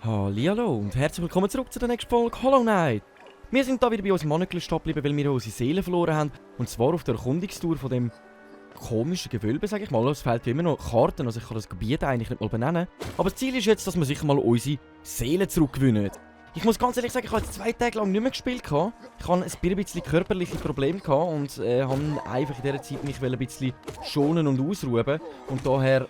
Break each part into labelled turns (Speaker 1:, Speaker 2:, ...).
Speaker 1: Hallihallo und herzlich willkommen zurück zu der nächsten Folge Hollow Knight. Wir sind da wieder bei unserem Monocle stehen geblieben, weil wir unsere Seele verloren haben. Und zwar auf der Erkundungstour von dem komischen Gewölbe, sage ich mal. Es fehlt wie immer noch Karten, also ich kann das Gebiet eigentlich nicht mal benennen. Aber das Ziel ist jetzt, dass wir sicher mal unsere Seele zurückgewinnen. Ich muss ganz ehrlich sagen, ich habe jetzt 2 Tage lang nicht mehr gespielt. Ich hatte ein bisschen körperliche Probleme und habe einfach in dieser Zeit mich ein bisschen schonen und ausruhen. Und daher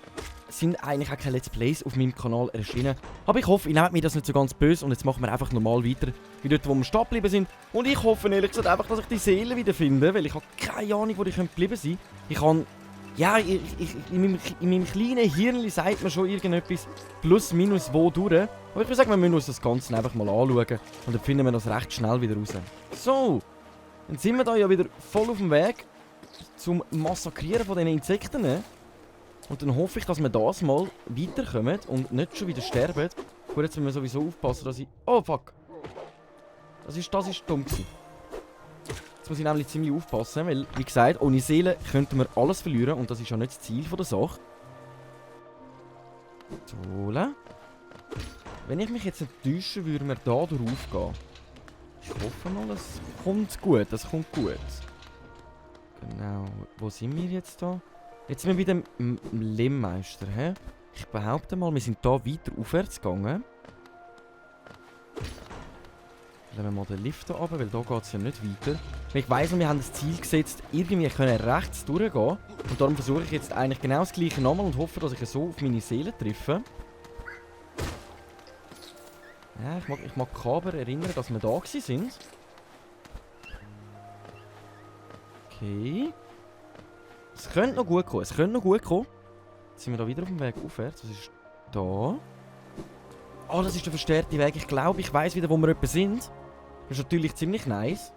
Speaker 1: sind eigentlich auch keine Let's Plays auf meinem Kanal erschienen. Aber ich hoffe, ihr nehmt mir das nicht so ganz böse und jetzt machen wir einfach normal weiter, wie dort, wo wir stehen geblieben sind. Und ich hoffe ehrlich gesagt einfach, dass ich die Seele wieder finde, weil ich habe keine Ahnung, wo die geblieben sein. Ich habe... Ja, in meinem kleinen Hirn sagt mir schon irgendetwas plus minus wo durch. Aber ich würde sagen, wir müssen uns das Ganze einfach mal anschauen und dann finden wir das recht schnell wieder raus. So, dann sind wir da ja wieder voll auf dem Weg zum Massakrieren von diesen Insekten. Und dann hoffe ich, dass wir das mal weiterkommen und nicht schon wieder sterben. Gut, jetzt müssen wir sowieso aufpassen, dass ich... Oh, fuck. Das ist dumm gewesen. Jetzt muss ich nämlich ziemlich aufpassen, weil, wie gesagt, ohne Seele könnten wir alles verlieren und das ist ja nicht das Ziel der Sache. So. Wenn ich mich jetzt nicht täusche, würden wir da draufgehen. Ich hoffe mal, es kommt gut, das kommt gut. Genau, wo sind wir jetzt da? Jetzt sind wir bei dem Lemmmeister, hä? Ich behaupte mal, wir sind da weiter aufwärts gegangen. Lassen wir mal den Lift hier runter, weil da geht es ja nicht weiter. Ich weiss, wir haben das Ziel gesetzt, irgendwie können rechts durchgehen. Und darum versuche ich jetzt eigentlich genau das gleiche nochmal und hoffe, dass ich so auf meine Seele treffe. Ja, ich mag mich aber erinnern, dass wir da waren. Okay. Es könnte noch gut kommen, Jetzt sind wir da wieder auf dem Weg aufwärts. Was ist da? Oh, das ist der verstärkte Weg. Ich glaube, ich weiss wieder, wo wir etwa sind. Das ist natürlich ziemlich nice.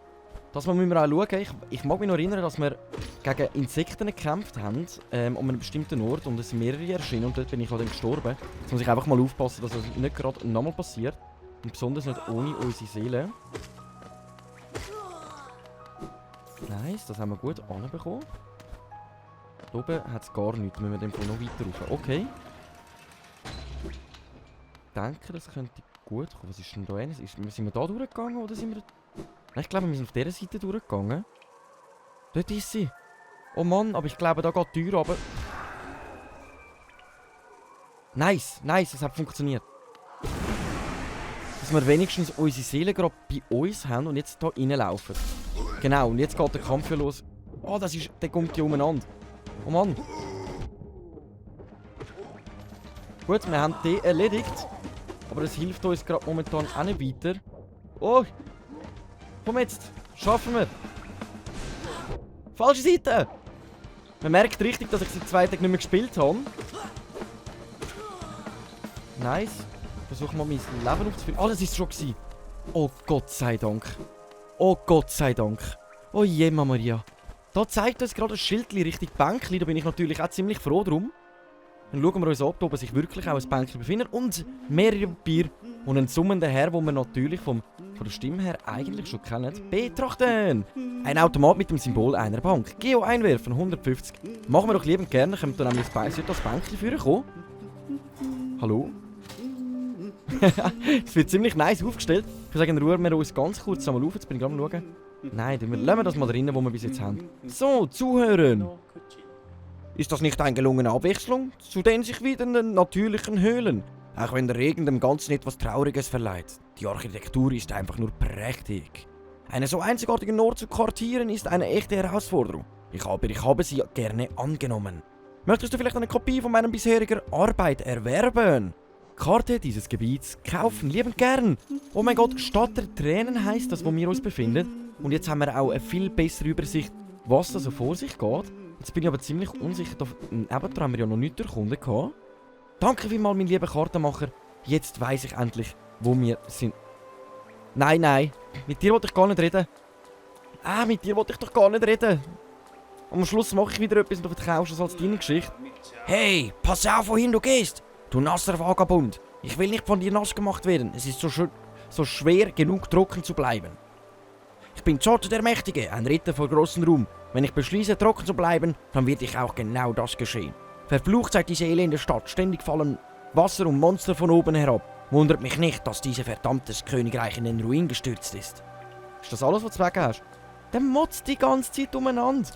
Speaker 1: Das müssen wir auch schauen. Ich mag mich noch erinnern, dass wir gegen Insekten gekämpft haben, an einem bestimmten Ort. Und es sind mehrere erschienen und dort bin ich auch dann gestorben. Jetzt muss ich einfach mal aufpassen, dass das nicht gerade nochmal passiert. Und besonders nicht ohne unsere Seele. Nice, das haben wir gut anbekommen. Da oben hat es gar nichts, müssen wir dem noch weiter rauf. Okay. Ich denke, das könnte gut kommen. Was ist denn da hin? Sind wir da durchgegangen oder sind wir... Nein, ich glaube, wir sind auf dieser Seite durchgegangen. Dort ist sie. Oh Mann, aber ich glaube, da geht die Tür runter. Nice, es hat funktioniert. Dass wir wenigstens unsere Seele gerade bei uns haben und jetzt hier reinlaufen. Genau, und jetzt geht der Kampf ja los. Oh, der kommt hier umeinander. Oh Mann. Gut, wir haben den erledigt. Aber das hilft uns gerade momentan auch nicht weiter. Oh! Komm jetzt! Schaffen wir! Falsche Seite! Man merkt richtig, dass ich seit 2 Tagen nicht mehr gespielt habe. Nice. Ich versuche mal mein Leben aufzufüllen. Ah, das ist es schon gewesen. Oh Gott sei Dank. Oh Gott sei Dank. Oh je, Maria. Da zeigt uns gerade ein Schildchen Richtung Bänkchen. Da bin ich natürlich auch ziemlich froh drum. Dann schauen wir uns ab, ob sich wirklich auch ein Bänkchen befindet. Und mehrere Papiere und einen summenden Herr, den wir natürlich von der Stimme her eigentlich schon kennen. Betrachten! Ein Automat mit dem Symbol einer Bank. Geo einwerfen, 150. Machen wir doch liebend gerne. Kommt dann nämlich das Bänkchen führen kommen. Hallo? Es wird ziemlich nice aufgestellt. Ich würde sagen, ruhen wir uns ganz kurz einmal auf. Jetzt bin ich gerade am schauen. Nein, lassen wir das mal drinnen, wo wir bis jetzt haben. So, zuhören! Ist das nicht eine gelungene Abwechslung zu den sich wiedernden natürlichen Höhlen? Auch wenn der Regen dem Ganzen etwas Trauriges verleiht. Die Architektur ist einfach nur prächtig. Einen so einzigartigen Ort zu kartieren ist eine echte Herausforderung. Ich habe sie gerne angenommen. Möchtest du vielleicht eine Kopie von meiner bisherigen Arbeit erwerben? Karte dieses Gebiets kaufen, liebend gern. Oh mein Gott, Stadt der Tränen heisst das, wo wir uns befinden. Und jetzt haben wir auch eine viel bessere Übersicht, was da so vor sich geht. Jetzt bin ich aber ziemlich unsicher, nebendran haben wir ja noch nichts erkunden gehabt. Danke vielmals, mein lieber Kartenmacher. Jetzt weiss ich endlich, wo wir sind. Nein, mit dir wollte ich gar nicht reden. Mit dir wollte ich doch gar nicht reden. Am Schluss mache ich wieder etwas und du verkaufst es als deine Geschichte. Hey, pass auf, wohin du gehst. Du nasser Vagabund. Ich will nicht von dir nass gemacht werden. Es ist so schwer genug trocken zu bleiben. Ich
Speaker 2: Ich bin Zotter der Mächtige, ein Ritter vor großem Ruhm. Wenn ich beschließe, trocken zu bleiben, dann wird ich auch genau das geschehen. Verflucht seid diese elende Stadt, ständig fallen Wasser und Monster von oben herab. Wundert mich nicht, dass dieses verdammtes Königreich in den Ruin gestürzt ist.
Speaker 1: Ist das alles, was du zu sagen hast? Der motzt die ganze Zeit umeinander.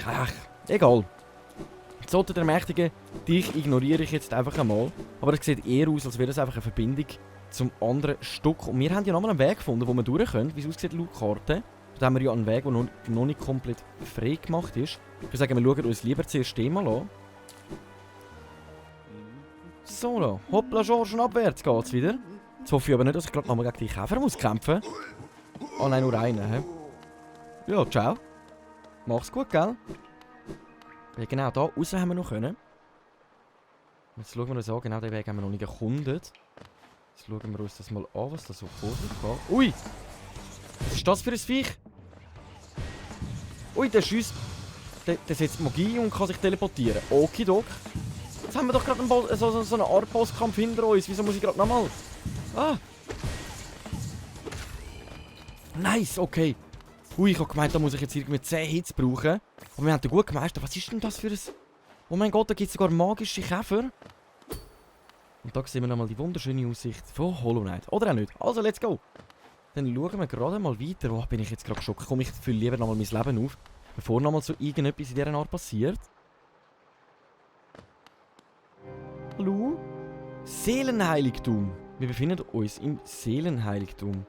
Speaker 1: Ach, egal. Zotter der Mächtige, dich ignoriere ich jetzt einfach einmal. Aber es sieht eher aus, als wäre das einfach eine Verbindung zum anderen Stück. Und wir haben ja nochmal einen Weg gefunden, wo wir durch können, wie es aussieht laut Karte. Da haben wir ja einen Weg, der noch nicht komplett frei gemacht ist. Ich würde sagen, wir schauen uns lieber zuerst den mal an. So, da. Hoppla, George, und abwärts geht's wieder. Jetzt hoffe ich aber nicht, dass ich gerade nochmal gegen die Käfer muss kämpfen muss. Oh nein, nur einen, hä? Ja, ciao. Mach's gut, gell? Ja, genau, da raus haben wir noch können. Jetzt schauen wir uns an, genau den Weg haben wir noch nicht erkundet. Jetzt schauen wir uns das mal an, was da so vor sich geht. Ui! Was ist das für ein Viech? Ui, der schießt. Der setzt Magie und kann sich teleportieren. Okidok. Jetzt haben wir doch gerade so einen Art Bosskampf hinter uns. Wieso muss ich gerade nochmal? Ah! Nice, okay. Ui, ich habe gemeint, da muss ich jetzt irgendwie 10 Hits brauchen. Aber wir haben den gut gemeistert. Was ist denn das für ein... Oh mein Gott, da gibt es sogar magische Käfer. Und da sehen wir nochmal die wunderschöne Aussicht von Hollow Knight. Oder auch nicht. Also, let's go. Dann schauen wir gerade mal weiter. Oh, bin ich jetzt gerade geschockt. Komm, ich fülle lieber nochmal mein Leben auf, bevor nochmal so irgendetwas in dieser Art passiert. Hallo? Seelenheiligtum. Wir befinden uns im Seelenheiligtum.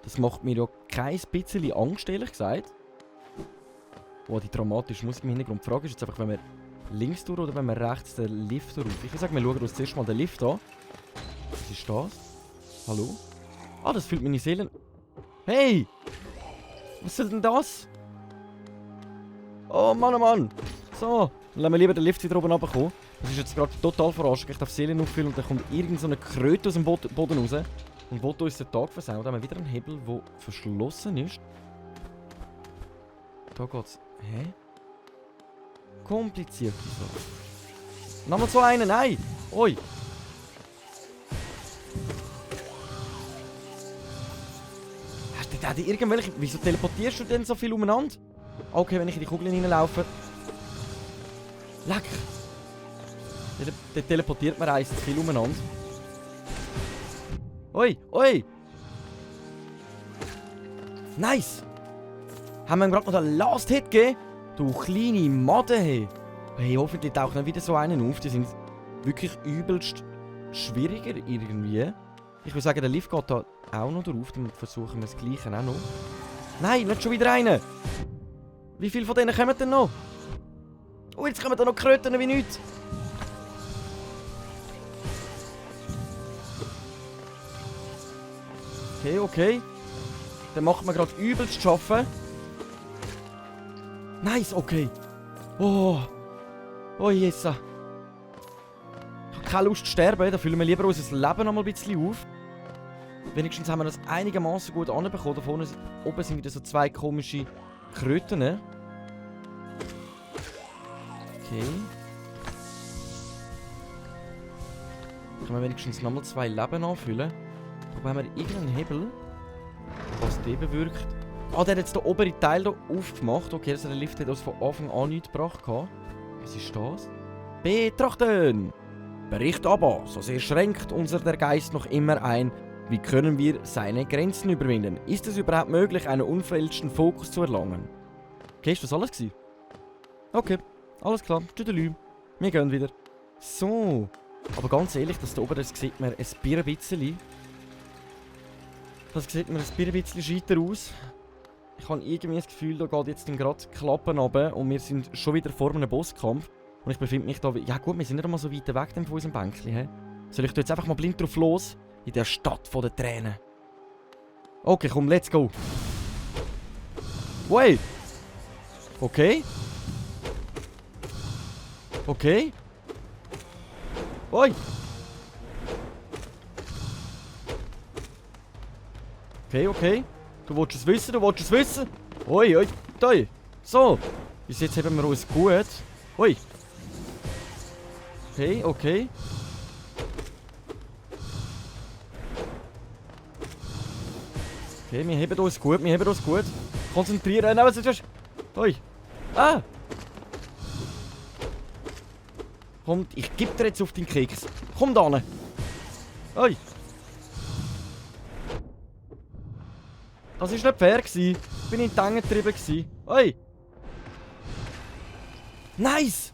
Speaker 1: Das macht mir ja kein bisschen Angst, ehrlich gesagt. Oh, die dramatische Musik im Hintergrund. Die Frage ist jetzt einfach, wenn wir links durch oder wenn wir rechts den Lift durch. Ich würde sagen, wir schauen uns zuerst mal den Lift an. Was ist das? Hallo? Ah, das füllt meine Seelen. Hey! Was soll denn das? Oh Mann, oh Mann! So, dann lassen wir lieber den Lift wieder oben runterkommen. Das ist jetzt gerade total verarscht. Ich darf Seelen auffüllen und dann kommt irgend so eine Kröte aus dem Boden raus. Und will uns den Tag versauen. Da haben wir wieder einen Hebel, der verschlossen ist. Da geht's. Hä? Kompliziert. So. Nochmal so einen, nein! Oi! Hast du irgendwelche... Wieso teleportierst du denn so viel umeinander? Okay, wenn ich in die Kugeln reinlaufe. Leck! Der teleportiert mir eins zu viel umeinander. Oi, oi! Nice! Haben wir ihm gerade noch den Last Hit gegeben? Du kleine Madde, hey! Hey, hoffentlich taucht nicht wieder so einen auf. Die sind wirklich übelst schwieriger irgendwie. Ich würde sagen, der Lift geht da auch noch drauf. Dann versuchen wir das Gleiche auch noch. Nein, nicht schon wieder einen! Wie viele von denen kommen denn noch? Oh, jetzt kommen da noch Kröten wie nichts! Okay, okay. Dann macht man gerade übelst zu arbeiten. Nice, okay. Oh. Oh, Jesus. Ich habe keine Lust zu sterben. Da füllen wir lieber unser Leben noch mal ein bisschen auf. Wenigstens haben wir das einigermaßen gut anbekommen. Da vorne oben sind wieder so zwei komische Kröten. Okay. Können wir wenigstens noch mal 2 Leben anfüllen. Aber haben wir irgendeinen Hebel, was der bewirkt? Ah, der hat jetzt den oberen Teil hier aufgemacht. Okay, also der Lift hat uns von Anfang an nichts gebracht. Was ist das? Betrachten! Bericht aber, so sehr schränkt unser der Geist noch immer ein. Wie können wir seine Grenzen überwinden? Ist es überhaupt möglich, einen unverfälschten Fokus zu erlangen? Okay, ist das alles gewesen? Okay, alles klar. Tschüdelü. Wir gehen wieder. So. Aber ganz ehrlich, das da oben, das sieht mir ein bisschen... Das sieht mir ein bisschen scheiter aus. Ich habe irgendwie das Gefühl, da geht jetzt gerade Klappen runter und wir sind schon wieder vor einem Bosskampf. Und ich befinde mich da... Ja gut, wir sind nicht einmal so weit weg von unserem Bänkchen. He? Soll ich da jetzt einfach mal blind drauf los? In der Stadt der Tränen. Okay, komm, let's go. Wait. Okay. Okay. Oi. Okay, okay. Du willst es wissen, du willst es wissen. Oi, oi, oi. So. Bis jetzt haben wir uns gut. Oi. Okay, okay. Okay, wir heben uns gut, wir heben uns gut. Konzentrieren. Nein, was ist das? Ui. Ah! Komm, ich geb dir jetzt auf den Keks. Komm da hin. Ui. Das war nicht fair. Ich bin in die Enge getrieben. Ui. Nice!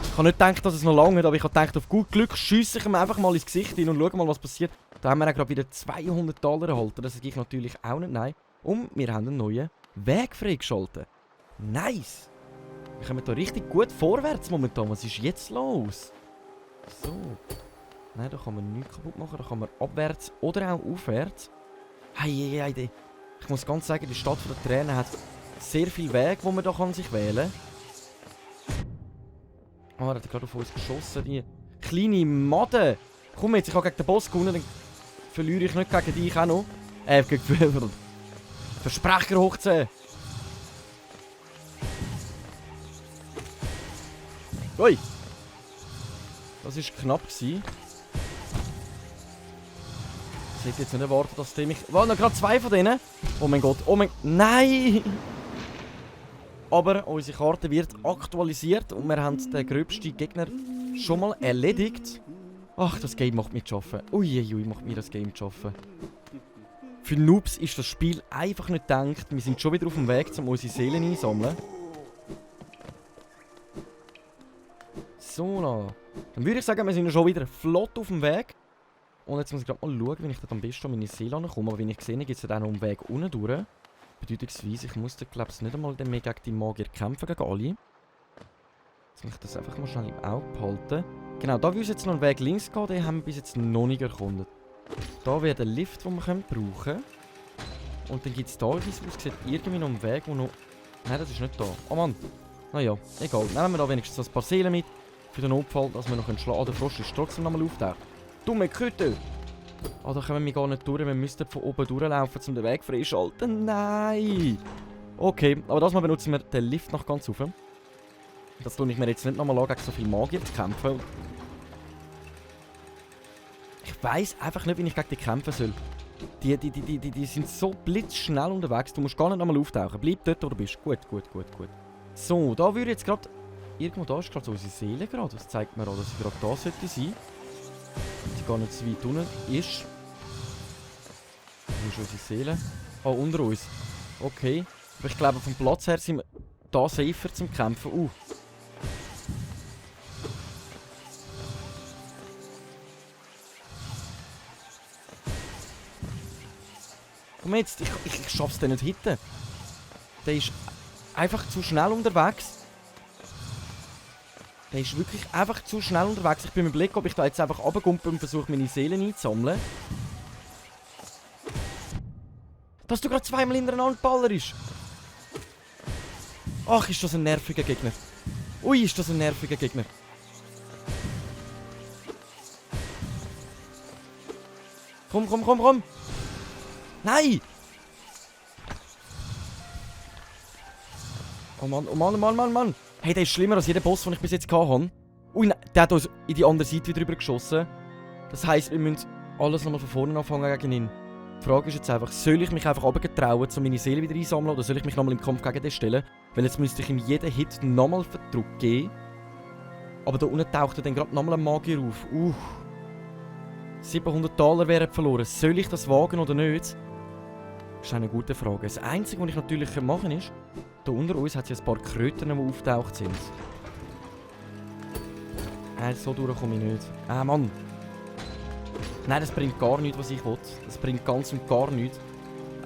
Speaker 1: Ich habe nicht gedacht, dass es noch lange hat, aber ich habe gedacht, auf gut Glück schiesse ich ihm einfach mal ins Gesicht hin und schaue mal, was passiert. Da haben wir auch gerade wieder $200 erhalten. Das sage ich natürlich auch nicht nein. Und wir haben einen neuen Weg freigeschaltet. Nice! Wir kommen hier richtig gut vorwärts momentan. Was ist jetzt los? So. Nein, da kann man nichts kaputt machen. Da kann man abwärts oder auch aufwärts. Hey. Ich muss ganz sagen, die Stadt der Tränen hat sehr viel Weg, wo man da kann sich wählen kann. Ah, er hat gerade auf uns geschossen. Die kleine Made. Komm jetzt, ich habe gegen den Boss gewonnen, dann verliere ich nicht gegen dich auch noch. Gegen Versprecher hoch 10. Ui! Das war knapp. Ich hätte jetzt nicht erwartet, dass die mich... Waren noch gerade 2 von denen? Oh mein Gott, oh mein... Nein! Aber unsere Karte wird aktualisiert und wir haben den gröbsten Gegner schon mal erledigt. Ach, das Game macht mich zu schaffen. Uiuiui, macht mir das Game zu schaffen. Für Noobs ist das Spiel einfach nicht gedacht. Wir sind schon wieder auf dem Weg, um unsere Seelen einsammeln. So, dann würde ich sagen, wir sind schon wieder flott auf dem Weg. Und jetzt muss ich gerade mal schauen, wie ich da am besten an meine Seele ankomme. Aber wie ich gesehen habe, gibt es ja auch noch einen Weg unten durch. Bedeutungsweise, ich musste, glaube ich, nicht einmal mehr gegen die Magier kämpfen, gegen alle. Jetzt muss ich das einfach mal schnell im Auge behalten. Genau, da will jetzt noch einen Weg links gehen, den haben wir bis jetzt noch nicht erkundet. Da wäre der Lift, den wir brauchen können. Und dann gibt es da, wie es aussieht, irgendwie noch einen Weg, wo noch... Nein, das ist nicht da. Oh Mann. Naja, egal. Nehmen wir da wenigstens ein paar Seelen mit. Für den Notfall, dass wir noch schlagen. Oh, der Frosch ist trotzdem nochmal auftaucht. Dumme Kröte! Oh, da kommen wir gar nicht durch. Wir müssten von oben durchlaufen, um den Weg freischalten. Nein! Okay, aber das mal benutzen wir den Lift noch ganz rauf. Das tue ich mir jetzt nicht nochmal an, gegen so viele Magier zu kämpfen. Ich weiss einfach nicht, wie ich gegen die kämpfen soll. Die sind so blitzschnell unterwegs. Du musst gar nicht nochmal auftauchen. Bleib dort, wo du bist. Gut. So, da würde jetzt gerade... Irgendwo da ist gerade so unsere Seele gerade. Das zeigt mir auch, dass sie gerade da sollte sein. Die gar nicht so weit unten ist. Wo ist unsere Seele? Oh, unter uns. Okay. Aber ich glaube, vom Platz her sind wir da safer zum Kämpfen. Komm jetzt, ich schaff's den nicht hinten. Der ist einfach zu schnell unterwegs. Der ist wirklich einfach zu schnell unterwegs. Ich bin mir überlegt, ob ich da jetzt einfach runterkumpel und versuche, meine Seelen einzusammeln. Dass du gerade zweimal hintereinander ballerst. Ach, ist das ein nerviger Gegner. Ui, ist das ein nerviger Gegner. Komm. Nein! Oh Mann. Hey, der ist schlimmer als jeder Boss, den ich bis jetzt hatte. Ui, nein, der hat uns in die andere Seite wieder rüber geschossen. Das heisst, wir müssen alles nochmal von vorne anfangen gegen ihn. Die Frage ist jetzt einfach, soll ich mich einfach runtergetrauen, um meine Seele wieder einsammeln, oder soll ich mich nochmal im Kampf gegen den stellen? Weil jetzt müsste ich ihm jeden Hit nochmal Verdruck geben. Aber da unten taucht dann gerade nochmal ein Magier auf. $700 wären verloren. Soll ich das wagen oder nicht? Das ist eine gute Frage. Das Einzige, was ich natürlich machen kann, ist, da unter uns hat es ein paar Kröten, die auftaucht sind. So durch komme ich nicht. Mann. Nein, das bringt gar nichts, was ich will. Das bringt ganz und gar nichts.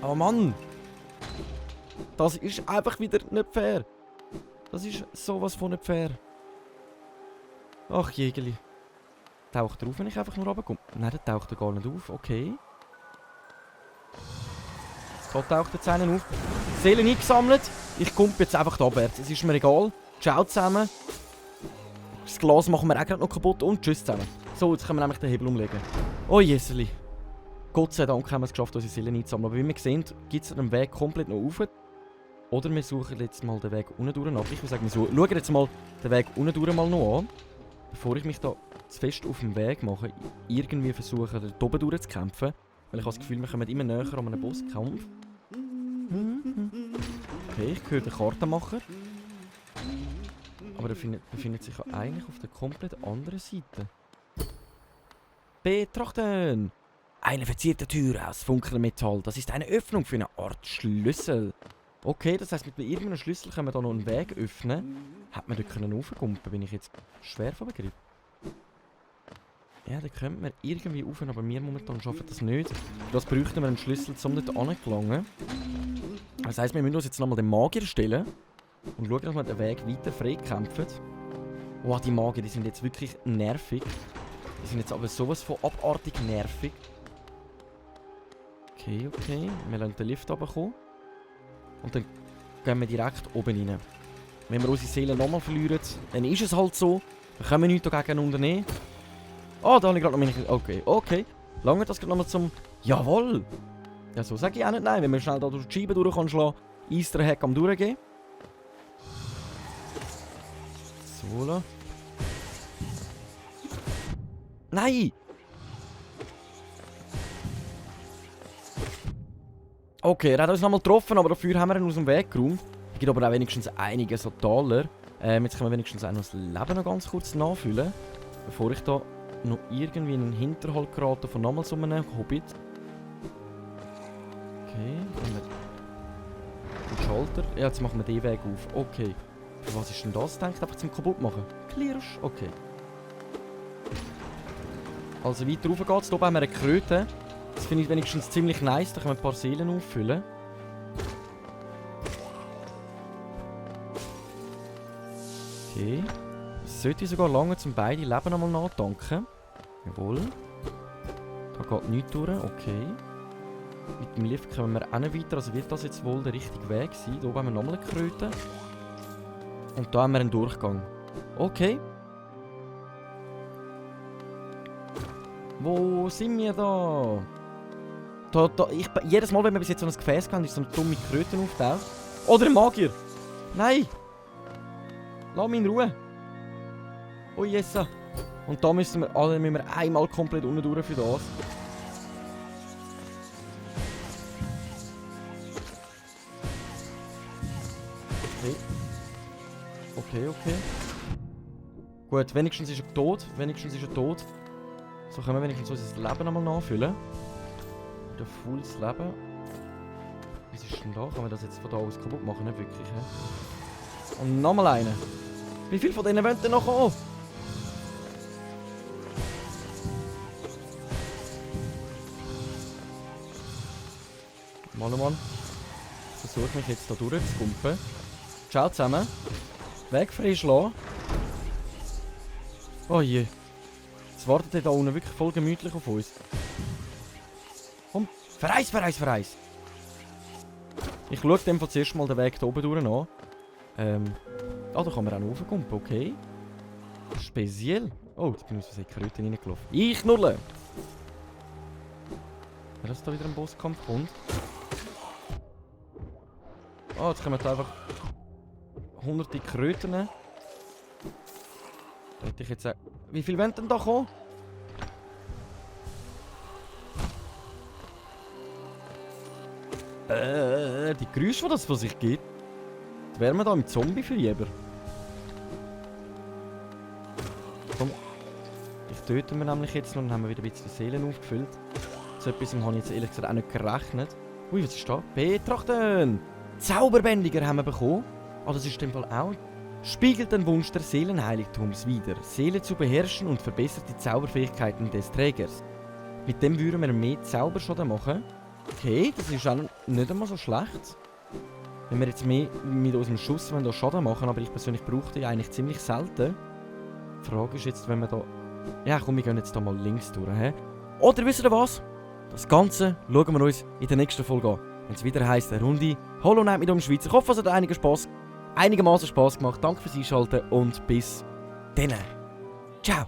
Speaker 1: Aber Mann! Das ist einfach wieder nicht fair. Das ist sowas von nicht fair. Ach, Jägerli. Taucht er auf, wenn ich einfach nur runterkomme? Nein, der taucht er gar nicht auf. Okay. Da taucht jetzt einen auf. Seelen eingesammelt. Ich komme jetzt einfach abwärts. Es ist mir egal. Ciao zusammen. Das Glas machen wir auch gerade noch kaputt. Und tschüss zusammen. So, jetzt können wir nämlich den Hebel umlegen. Oh Jeseli. Gott sei Dank haben wir es geschafft, unsere Seelen einzusammeln. Aber wie wir sehen, gibt es einen Weg komplett noch rauf. Oder wir suchen jetzt mal den Weg unten durch nach. Ich würde sagen, wir schauen jetzt mal den Weg unten durch mal noch an. Bevor ich mich da zu fest auf den Weg mache, irgendwie versuche, da oben durchzukämpfen. Weil ich habe das Gefühl, wir kommen immer näher an einem Bosskampf. Okay, ich höre den Kartenmacher. Aber er befindet sich ja eigentlich auf der komplett anderen Seite. Betrachten!
Speaker 2: Eine verzierte Tür aus Funkelmetall. Das ist eine Öffnung für eine Art Schlüssel.
Speaker 1: Okay, das heisst, mit irgendeinem Schlüssel können wir da noch einen Weg öffnen. Hätte man dort raufgumpen, bin ich jetzt schwer von Begriff. Ja, da könnte man irgendwie rauf, aber wir momentan schaffen das nicht. Für das bräuchten wir einen Schlüssel, um dort anzugelangen. Das heisst, wir müssen uns jetzt nochmal den Magier stellen und schauen, dass wir den Weg weiter freikämpfen. Oh, die Magier, die sind jetzt wirklich nervig. Die sind jetzt aber sowas von abartig nervig. Okay, okay. Wir lassen den Lift runterkommen. Und dann gehen wir direkt oben rein. Wenn wir unsere Seele nochmal verlieren, dann ist es halt so. Wir können nichts dagegen unternehmen. Oh, da habe ich gerade noch meine... Okay, okay. Lange das gerade nochmal zum... Jawohl! Ja, so sage ich auch nicht nein. Wenn man schnell da durch die Scheibe durch kann schlagen, Easter Hack am durchgehen. So, la. Nein! Okay, er hat uns nochmal getroffen, aber dafür haben wir ihn aus dem Weg geräumt. Es gibt aber auch wenigstens einige so Taler. Jetzt können wir wenigstens auch noch das Leben noch ganz kurz nachfüllen. Bevor ich da noch irgendwie in einen Hinterhalt gerate von nochmals so einem Hobbit. Okay, dann haben wir den Schalter. Ja, jetzt machen wir den Weg auf. Okay. Für was ist denn das? Denkt einfach zum kaputt machen. Klirsch. Okay. Also weiter rauf geht's. Hier haben wir eine Kröte. Das finde ich wenigstens ziemlich nice. Da können wir ein paar Seelen auffüllen. Okay. Es sollte sogar lange, um beide Leben einmal nachtanken. Jawohl. Da geht nichts durch. Okay. Mit dem Lift kommen wir auch nicht weiter. Also wird das jetzt wohl der richtige Weg sein. Hier haben wir nochmal eine Kröte. Und da haben wir einen Durchgang. Okay. Wo sind wir da? Jedes Mal, wenn wir bis jetzt so ein Gefäß haben, ist so eine dumme Kröte auftaucht. Oder ein Magier! Nein! Lass mich in Ruhe! Oh Jessa! Und da müssen wir einmal komplett unten durch für das. Okay. Okay, okay. Gut, wenigstens ist er tot. Wenigstens ist er tot. So können wir wenigstens unser Leben einmal nachfüllen. Wieder volles Leben. Was ist denn da? Kann man das jetzt von da aus kaputt machen? Nicht wirklich, he? Und nochmal einen. Wie viele von denen wollen denn noch kommen? Mann. Ich versuche mich jetzt da durchzukumpen. Ciao zusammen. Weg frisch lassen. Oh je. Jetzt wartet der da unten wirklich voll gemütlich auf uns. Komm, verreis! Ich schaue dem von zuerst mal den Weg hier oben durch an. Da kann man auch raufkumpen, okay. Speziell. Oh, jetzt bin ich aus Versehen in die Kröte reingelaufen. Ich nulle! Wenn das da wieder ein Bosskampf kommt. Oh, jetzt kommen da einfach hunderte Kröten. Da hätte ich jetzt auch... Wie viel wollen denn da kommen? Die Geräusche, die das von sich gibt. Jetzt wären wir da im Zombie-Fieber. Komm. Ich töte mir nämlich jetzt noch, dann haben wir wieder ein bisschen Seelen aufgefüllt. So etwas habe ich jetzt ehrlich gesagt auch nicht gerechnet. Ui, was ist da? Betrachten! Zauberbändiger haben wir bekommen. Ah, das ist in dem Fall auch. Spiegelt den Wunsch der Seelenheiligtums wider, Seele zu beherrschen und verbessert die Zauberfähigkeiten des Trägers. Mit dem würden wir mehr Zauberschaden machen. Okay, das ist auch nicht einmal so schlecht. Wenn wir jetzt mehr mit unserem Schuss da Schaden machen, aber ich persönlich brauche die eigentlich ziemlich selten. Die Frage ist jetzt, wenn wir da... Ja komm, wir gehen jetzt da mal links durch. He? Oder wisst ihr was? Das Ganze schauen wir uns in der nächsten Folge an. Wenn es wieder heisst, eine Runde Hollow Knight mit Schweiz. Ich hoffe, es hat einigermaßen Spaß gemacht. Danke fürs Einschalten und bis dann. Ciao.